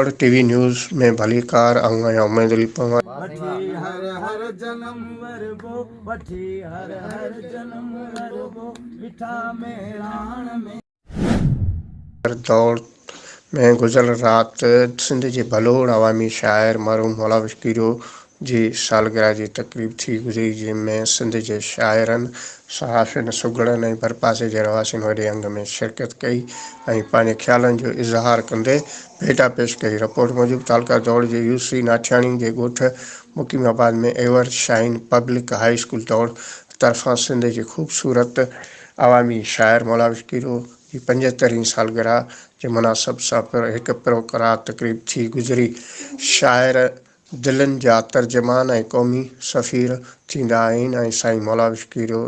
دوڙ ٽي V news ۾ ڀليڪار آئون آهيان اميد علي پنهور. وٺي هر هر جنم وربو وٺي هر هر جنم وربو مٺا مهراڻ ۾. دوڙ ۾ گذريل رات سنڌ جي ڀلوڙ عوامي شاعر مرحوم مولابخش ڪيريو جي سالگرهه جي تقريب ٿي گذري جنهن ۾ سنڌ جي شاعرن، صحافين، سگهڙن ۽ ڀرپاسي جي رهواسين وڏي انگ ۾ شرڪت ڪئي ۽ پنهنجي خيالن جو اظهار ڪندي ڀيٽا پيش ڪئي. رپورٽ موجب تعلقه دوڙ جي يو سي ناٺياڻي جي ڳوٺ Muqim Abad ۾ ever shine public high school Dor طرفان سنڌ جي خوبصورت عوامي شاعر مولابخش ڪيريو جي پنجهترهين سالگرهه جي مناسب سان هڪ پروقرار تقريب ٿي گذري. شاعر دلين جا ترجمان ۽ قومي سفير ٿيندا آهن ۽ سائين مولابخش ڪيريو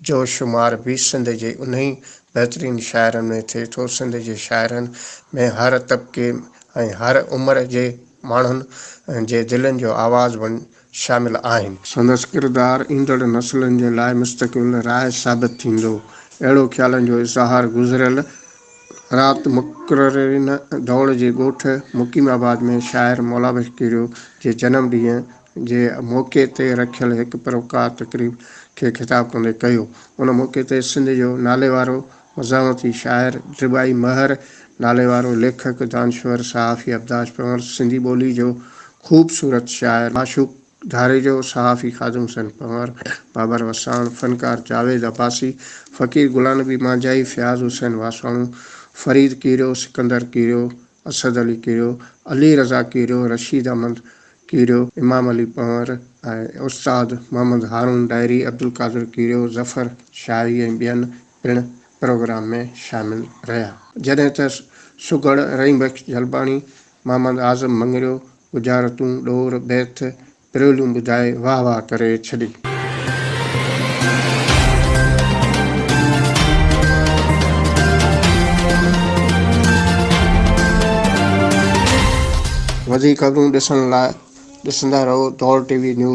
جو شمار به سنڌ جي انهي بهترين شاعرن ۾ ٿئي ٿو. سنڌ جي شاعرن ۾ هر طبقي ۽ هر عمر جي ماڻهن جي دلين جو آواز شامل آهن. سندس ڪردار ايندڙ نسلن جي لاء مستقبل راهه ثابت ٿيندو. اهڙو خيالن جو اظهار گذريل رات مقررين دوڙ جي ڳوٺ مقيم آباد ۾ شاعر مولابخش ڪيريو جي جنم ڏينهن جي موقعي تي رکيل هڪ پروقار تقريب کي خطاب ڪندي ڪيو. ان موقعي تي سنڌ جو ناليوارو مزاحمتي شاعر ڊٻائي مهر، ناليوارو ليکڪ، دانشور، صحافي عبداش پنهور، سنڌي ٻولي جو خوبصورت شاعر معشوق ڌاريجو، صحافي خادم حسين پنهور، بابر وساڻ، فنڪار جاويد عباسي، فقير غلام نبي مانجهائي، فياض حسين واسواڻو، فريد ڪيريو، سڪندر ڪيريو، اسد علي ڪيريو، علي رضا ڪيريو، رشيد احمد ڪيريو، امام علي پنهور ۽ استاد محمد هارون ڏاهري، عبدالقادر ڪيريو، ظفر شاهي ۽ ٻين پڻ پروگرام ۾ شامل رهيا. جڏهن ته سگهڙ رحيم بخش جلباڻي، محمد اعظم مڱريو، ڳجهارتون، ڏور، بيت، پروليون ٻڌائي واهه واهه ڪري ڇڏي. وڌيڪ خبرون ڏسڻ لاء ڏسندا رهو دور ٽي وي نيوز.